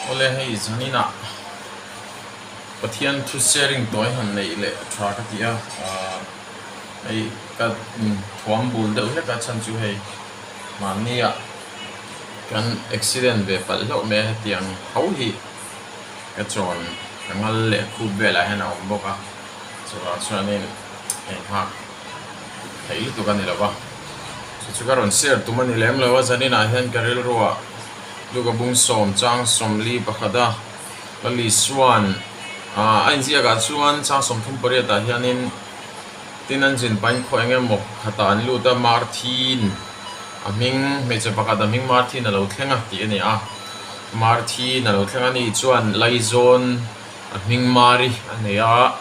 Awle hei zaninah Pathian thu sharing tawi han neih leh tha ka ti a, hei ka thuam bul deuh hlek a chhan chu hei mahnia kan accident ve palh hlauh mai a hetiang tho hi ka chawn ka ngal leh khup velah hian a awm bawk a chuvang chuanin enghak theih lutuk a ni lo va chu chu ka rawn share tum a ni lem lo a zaninah hian ka rilruah Luka bung sawm chang 41 a Lali Suan a inziakah chuan chang 38 ah hianin tin an zin pahin khaw eng emaw khatah an lut a Marthin a hming hmeichhe pakhat a hming Marthin a lo thleng a tih a ni a Marthin a lo thleng a ni chuan Laizawn a hming Mari a nei a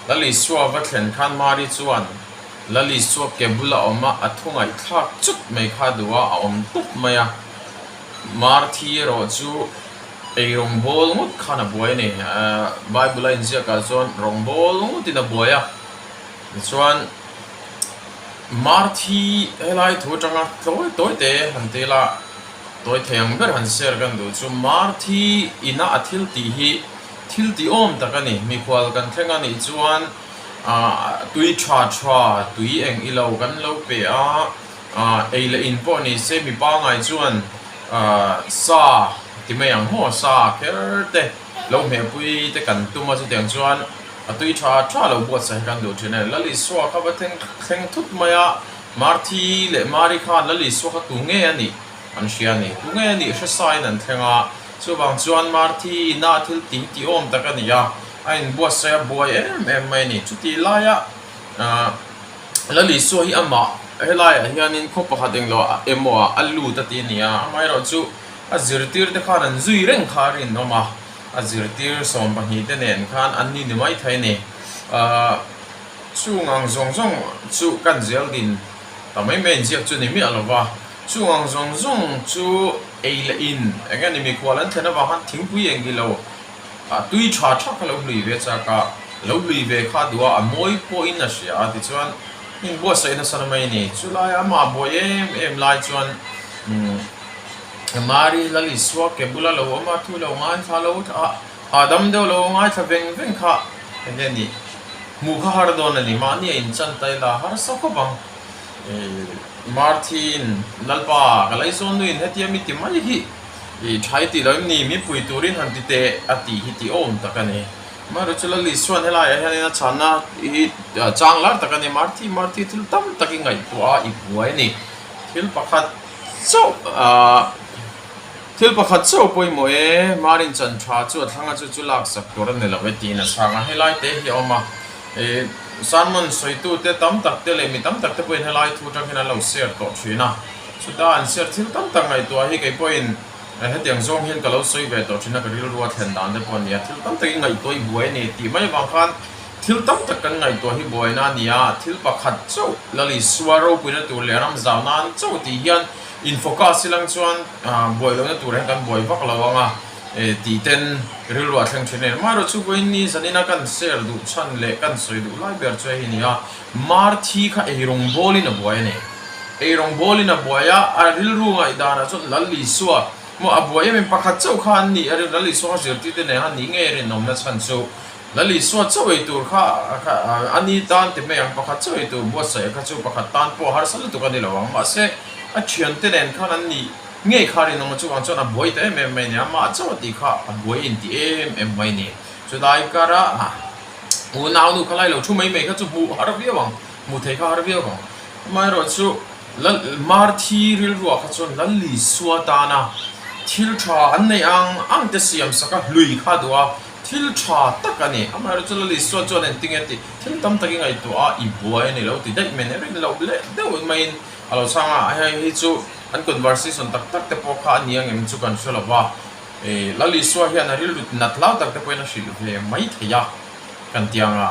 Lali Sua va thlen khan Mari chuan Lali Sua ke bula awm a a thu ngaihthlak chut mai kha a duh a a awm tawp mai a Marthi erawh chu Ei rawngbâwl ngawt khan a buai a ni. Bible a inziakah chuan rawngbâwl ngawtin a buai a. Tichuan, Marthi helai thu atanga tlawi tawi te han ti ila, tawi thei ang ber han share kan duh chu Marthi ina a thil tih hi thil tih awm tak a ni. Mikhual kan thleng a nih chuan tui tha tha, tui eng ilo kan lo pe a, Ei leh in pawh ni se mi pangai chuan sa ti mai ang maw sa kher te lo hmehpui te kan tum a chutiang chuan a tui tha tha lo buatsaih hi kan duh thin a ni. Lal Isua kha va thleng thleng thut mai a, Marthi leh Mari khan Lal Isua kha tu nge a nih an hria a ni. Tu nge a nih hre sain an thleng a, chuvang chuan Marthi ina thil ti hi tih awm tak a ni a, a inbuatsaih a buai em em mai a ni. Chutih laia Lal Isua hi amah helaiah hianin khaw pakhat englo emaw ah a lut a ti a ni a, amaherawhchu a zirtir te khan an zui reng kha a rinawm a, a zirtir 12 te nen khan an ni ni mai thei a ni. Ahh chung ang zawng zawng chu kan zel din ta mai mai inziak chu ni miah lo va, chung ang zawng zawng chu ei leh in eng nge ni mikhual an thlen avang khan thingpui eng ilo A tui tha tha kha lo hlui ve chak a, lo hlui ve kha duh a, a mawi pawhin a hria a tichuan heng buatsaih nasa na mai a ni. Chulai amah buai em em lai chuan Mari Lal Isua ke bula lo awm a, thu lo ngaithla lo hahdam deuh lo ngaithla veng veng kha eng nge ni hmuh kha har dawn a ni. Mahni a inchan ta ila harsa khawp ang. Marthin Lalpa ka laizawn nuin hetia mi ti mai hi. I thai tih lo em ni? Mi pui turin han ti teh a tih hi tih awm tak a ni. Amaherawhchu chu Lal Isuan helaiah hianin a chhanna hi chang lar tak a ni. Marthi, Marthi thil tam tak i ngaihtuah a, i buai a ni. Thil pakhat chauh ah thil pakhat chauh pawimawh e, Marin chan tha chu a thlang a, chu chu laksak tur a ni lo e tiin a chhang a. Helai te hi a awm a, i sermon sawitute tam tak te leh mi tam tak te pawhin helai thu atang hian an lo share tawh thin a. Chuta an share thil tam tak ngaihtuah hi kei pawhin hetiang zawng hian ka lo sawi ve tawh thin a, ka rilru a thlen dan te pawh a ni a, thil tam takin ngaihtuah hi buai a ni tih mai avang khan thil tam tak kan ngaihtuah hi buaina a ni a, thil pakhat chauh Lal Isua ropuina tur leh ram zau nan chauh tih hian in focus ilang chuan buai lohna tur hian kan buai vak lo ang a tih ten rilru a thleng thin a ni. Amaherawhchu vawiin ni zanina kan share duh chhan leh kan sawi duh lai ber chu hei hi a ni a, Marthi kha eirawng bawlin a buai a ni. Eirawng bawlin a buai a, a rilru ngaihdanah chuan Lal Isua maw a buai em em pakhat chauh kha an ni a rin, Lal Isua kha zirtirte nen khan nih ngei a rinawmna chhan chu Lal Isua chauh ei tur kha a ni tan ti mai ang, pakhat chauh ei tur buatsaih kha chu pakhat tan pawh harsa lutuk a ni lo ang, mahse a thiante nen khan an nih ngei kha a rinawm a, chuvang chuan a buai ta em em mai a ni, amah chauh a tih kha a buai inti em em mai a ni. Chulai karah unau nu kha lai lo thu mai mai kha chu hmuh har viau ang, hmuh theih kha har viau ang. Amaherawhchu Lal Marthi rilruah kha chuan Lal Isua tana thil tha an neih ang ang te siam sak a hlui kha duh a, thil tha tak a ni. Amaherawhchu Lal Isua chuan engtin nge tih thil tam takin ngaihtuah a, i buai a ni lo ti daih mai a ni. Rin loh leh deuh maiin a lo chhang a, hei hi chu an conversation tak tak te pawh kha a ni ang em chu kan hre lo va. Lal Isua hian a rilru nat hlau tak te pawhin a hrilh ve mai thei a kan ti ang a.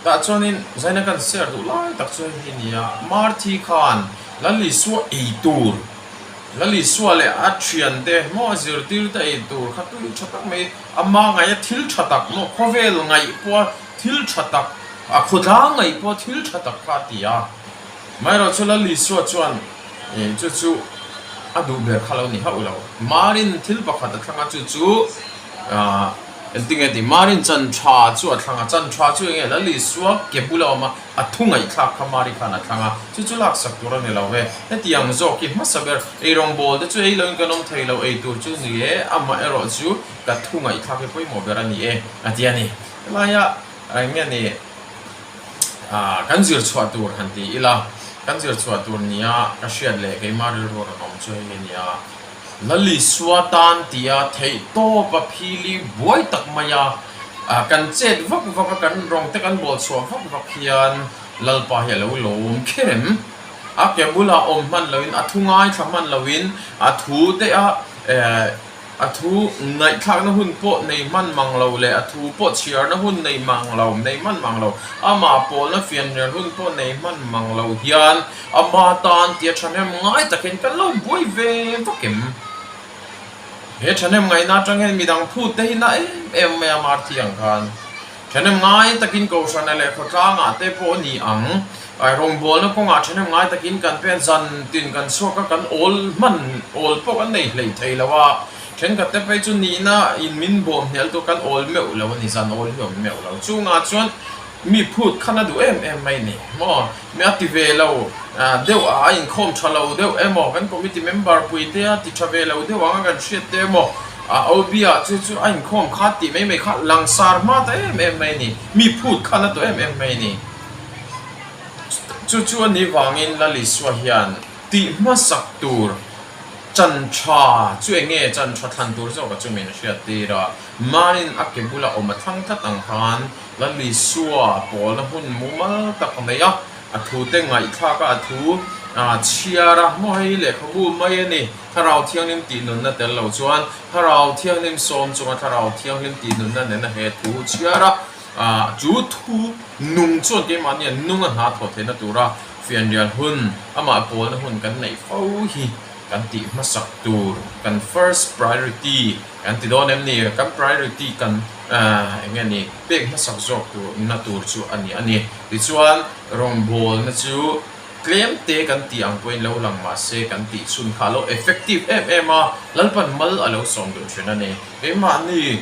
Tah chuanin zaina kan share duh lai tak chu hei hi a ni a, Marthi khan Lal Isua ei tur, Lal Isua leh a thiante maw a zirtirte ei tur kha tui tha tak mai, ama ngaia thil tha tak maw khawvel ngaih pawha thil tha tak, a khawtlang ngaih pawha thil tha tak kha a ti a. Amaherawhchu Lal Isua chuan chu chu. a duh ber kha lo ni hauh lo. Marin thil pakhat a thlang a, chu chu engtin nge tih Marin chan tha chu a thlang a, chan tha chu enge Lal Isua ke bula awm a, a thu ngaihthlak kha Mari khan a thlang a, chu chu laksak tur a ni lo ve. Hetiang zawk hi hmasa ber eirawngbawl te chu ei loin kan awm thei lo, ei tur chu ni e, amaherawh chu ka thu ngaihthlak hi pawimawh ber a ni e a ti a ni. Helaia eng nge ni kan zir chhuah tur han ti ila, kan zir chhuah tur nia ka hriat leh keimah rilru rawn awm chu hei hi a ni a, Lalisua tan tia theih tawp a phili buai tak mai a, kan chet vak vak a, kan rawng te kan bawl chhuah vak vak hian Lalpa hi a lo lawm kher em? A ke bulah awm hman loin, a thu ngaithla hman loin, a thu te a A thu ngaihthlakna hun pawh nei hman mang lo leh a thu pawh chhiarna hun nei mang lo, nei hman mang lo, amah pawlna fianrial hun pawh nei hman mang lo hian ama tan tia thahnem ngai takin kan lo buai ve vak em? He thahnem ngaihna atang hian midang phut te hi na em em mai a Marthi ang khan. Thahnem ngai takin Kohhrana leh khawtlangah te pawh a ni ang. Rawngbawlna kawngah thahnem ngai takin kan pen zan tin kan chhuak a, kan awl hman awl pawh kan nei hlei thei lo a. Thenkhat te phei chu nihna in min bawm hnial tur kan awl meuh lo a ni, zan awl hi a awm meuh lo. Chungah chuan mi phut khan a duh em em mai ni maw? Mi a ti ve lo deuh a, a inkhawm tha lo deuh emaw, kan committee member pui te a ti tha ve lo deuh ang a kan hriat te emaw, a OB ah chu chu a inkhawm kha tih mai mai kha langsar hma ta em em mai a ni, mi phut khan a tawh em em mai a ni. Chu chu a nih vangin Lalisua hian tih hmasak tur chan tha chu eng nge chan tha thlan tur zawk a chu min hriat tir a, Manin a ke bula awm a thlang tlat ang khan Lalisua pawlna hun mumal tak a nei a, a thute ngaihthlak a, a thu chhiar a, maw hei lehkhabu mai a ni, Thlarau Thianghlim tih nunna tel lo chuan Thlarau Thianghlim sawm chunga Thlarau Thianghlim tih nunna nena he thu chhiar a, chu thu nung chuan keimahni an nung a hna thawh theihna tura fianrial hun, amah pawlna hun kan neih fo hi kan tih hmasak tur, kan first priority kan ti dawn em ni? Kan priority kan eng nge ni pek hmasak zawk tur na tur chu a ni a ni. Tichuan rawngbawlna chu tlem te kan tih ang pawhin lo lang mah se kan tih chhun kha a lo effective em em a, Lalpan mal a lo sawm duh thin a ni. Keimahni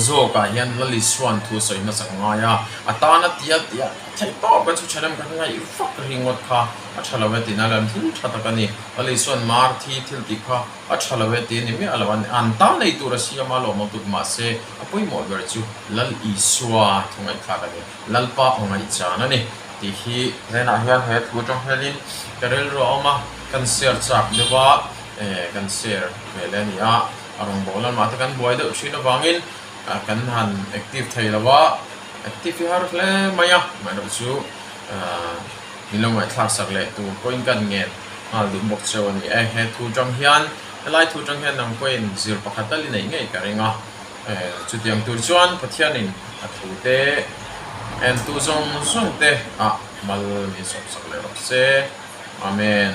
zawkah hian Lalisuan thu sawi hmasak ngai a, a tan a tia tia theih tawp a chu thanem kan ngaih vak ringawt kha a tha lo e tiin a lan thil tha tak a ni. Lalisuan Marthi thil tih kha a tha lo e tih a ni miah lo a, an tan ei tur a siam a lawmawm tut mah se a pawimawh ber chu Lal Isua thu ngaihthlak a ni. Lalpa aw ngaihchan a ni tih hi hnenah hian he thu atang hianin ka rilru a awm a, kan share chak deuh a, kan share ve leh a ni a, a rawngbâwl lamah te kan buai deuh thin avangin kan han active thei lo a, active hi har hle mai a, amaherawh chu min lo ngaihthlak sak leh tur pawhin kan ngen nghal duh bawk cheu a ni e. He thu atang hian helai thu atang hian nang pawhin zir pakhat tal i neih ngei ka ring a. Chutiang tur chuan Pathianin a thute entu zawng zawng te ah mal min sawmsak leh rawh se. Amen.